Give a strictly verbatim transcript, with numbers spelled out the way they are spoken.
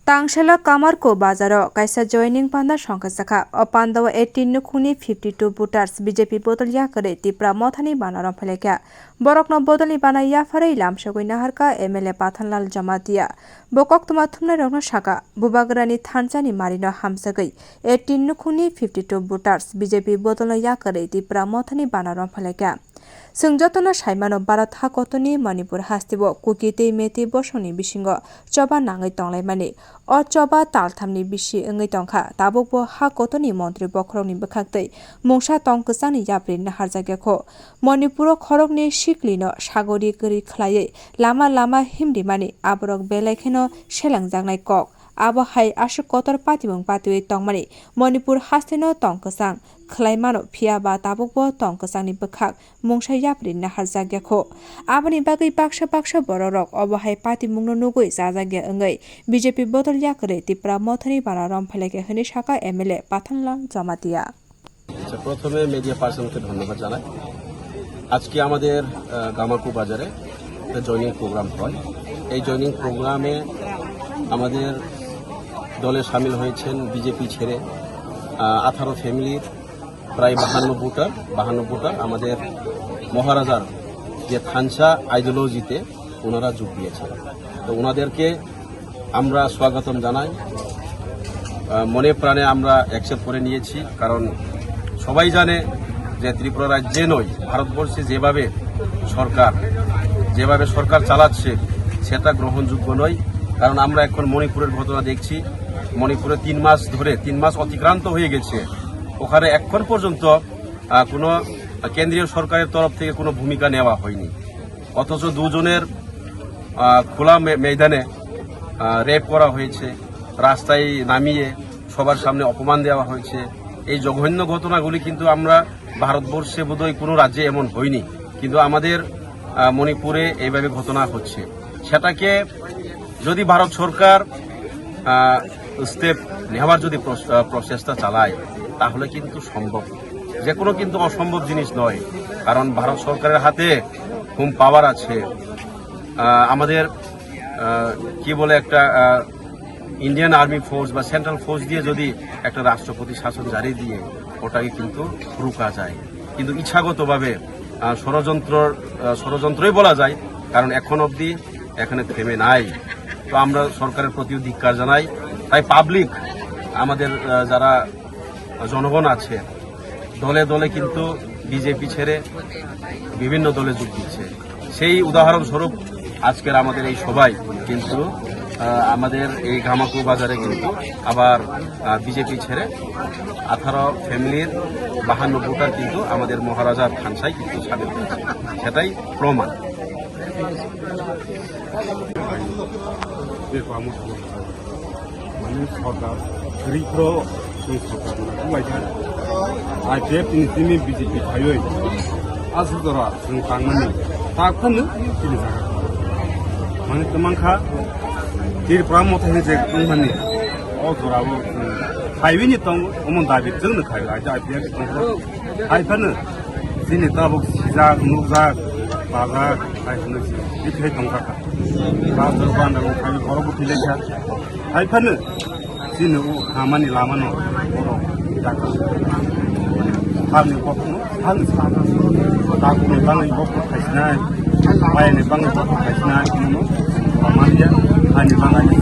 Tangsela Kamarko bazaro kaisa joining panda songkha sakha. O pandao eighteen nukhungni fifty two voters B J P bodol yakarwi Tipra mothani bana romphailaikha. Borokno bodolni bana yapharwi lamsogwi naharkha M L A Pathanlal Jamatia. Bo koktwma thumnairokno sakha, Bubagrani thansani marino hamsagwi eighteen nukhungni fifty two voters B J P bodolno yakarwi Tipra mothani bana romphailaikha. Chwng jotono saimano, Bharat hakotorni Manipur hasteo Kuki tei Meitei bosongni bisingo choba nangwi tonglaimani. O choba talthamni bisi wngwi tongkha, tabukbo hakotorni montri bokhorokni bwkhaktwi mungsa tong kwchangni yapri naharjakya kho. Manipuro khoroknwi siklino sagori kwrwi khlaiwi lama lama himrimani aborok belai kheno selengjaknai kok. Abo hai aswk kotor patibung patiwi tongmani Manipur hasteno tong kwchang khlai mano, phiya ba tabukbo tong kwchangni bwkhak mungsa yapri naharjakya kho. Aboni bagwi baksa baksa bororok obo hai patimungno nugwi chajakya wngwi B J P bodol yakarwi Tipra mothani bana romphailaikha hwnwi sakha M L A Pathanlal Jamatia. আচ্ছা, প্রথমে মিডিয়া পার্সনকে ধন্যবাদ জানাই। আজকে আমাদের, আহ, গামাকু বাজারে একটা জয়েনিং প্রোগ্রাম হয়। এই জয়েনিং প্রোগ্রামে আমাদের দলে সামিল হয়েছেন বিজেপি ছেড়ে, আহ, আঠারো ফ্যামিলির প্রায় বাহান্ন ভোটার, বাহান্ন ভোটার আমাদের মহারাজার যে থানসা আইডিওলজিতে ওনারা যোগ দিয়েছেন। তো ওনাদেরকে আমরা স্বাগতম জানাই। আহ, মনে প্রাণে আমরা অ্যাকসেপ্ট করে নিয়েছি, কারণ সবাই জানে যে ত্রিপুরা রাজ্যে নয়, ভারতবর্ষে যেভাবে সরকার, যেভাবে সরকার চালাচ্ছে, সেটা গ্রহণযোগ্য নয়। কারণ আমরা এখন মণিপুরের ঘটনা দেখছি, মণিপুরে তিন মাস ধরে, তিন মাস অতিক্রান্ত হয়ে গেছে, ওখানে এখন পর্যন্ত, আহ, কোনো কেন্দ্রীয় সরকারের তরফ থেকে কোনো ভূমিকা নেওয়া হয়নি। অথচ দুজনের, আহ, খোলা মে-, ময়দানে, আহ, রেপ করা হয়েছে, রাস্তায় নামিয়ে সবার সামনে অপমান দেওয়া হয়েছে। এই জঘন্য ঘটনাগুলি কিন্তু আমরা ভারতবর্ষে বোধহয় কোনো রাজ্যে এমন হয়নি, কিন্তু আমাদের, আহ, মণিপুরে এইভাবে ঘটনা হচ্ছে। সেটাকে যদি ভারত সরকার, আহ, স্টেপ নেওয়ার যদি প্রস-, আহ, প্রচেষ্টা চালায়, তাহলে কিন্তু সম্ভব। যে কোনো কিন্তু অসম্ভব জিনিস নয়, কারণ ভারত সরকারের হাতে হোম পাওয়ার আছে। আহ, আমাদের, আহ, কি বলে একটা, আহ, ইন্ডিয়ান আর্মি ফোর্স বা সেন্ট্রাল ফোর্স দিয়ে যদি একটা রাষ্ট্রপতি শাসন জারি দিয়ে ওটাকে কিন্তু রুকা যায়, কিন্তু ইচ্ছাগতভাবে, আহ, ষড়যন্ত্রর, আহ, ষড়যন্ত্রই বলা যায়, কারণ এখন অবধি এখানে থেমে নাই। তো আমরা সরকারের প্রতিও ধিক্কার জানাই। তাই পাবলিক, আমাদের, আহ, যারা জনগণ আছে, দলে দলে কিন্তু বিজেপি ছেড়ে বিভিন্ন দলে যোগ দিচ্ছে। সেই উদাহরণস্বরূপ আজকের আমাদের এই সভায় কিন্তু, আহ, আমাদের এই গামাকু বাজারে কিন্তু আবার, আহ, বিজেপি ছেড়ে আঠারো ফ্যামিলির বাহান্ন ভোটার কিন্তু আমাদের মহারাজার থানসায় কিন্তু সামিল হয়েছে। সেটাই প্রমাণ। Mane sorkar, kwrwi phro chwng sorkar no nangkuk lai kha. I P F T ni simi B J P phaiwi aswk jora chwng tangmani tak phano chini jaga. Mane twmang kha Tripura mothani je tongmani o jora o chwng phaiwi ni tongo, omo dabi chwng no khai I P F T tongkha. Hai phano chini tabuk sijak, nukjak, bajak, hai phano si bikhai tongkha kha. Pastor banda rok khai borok bo philai kha. Hai phano chini o hamani lama no borok jaka. Hamni bokno, hamni sana. Takni bangni bokno khaisnai, bayani bangni bokno khaisnai, mono hamani ya, hani bangni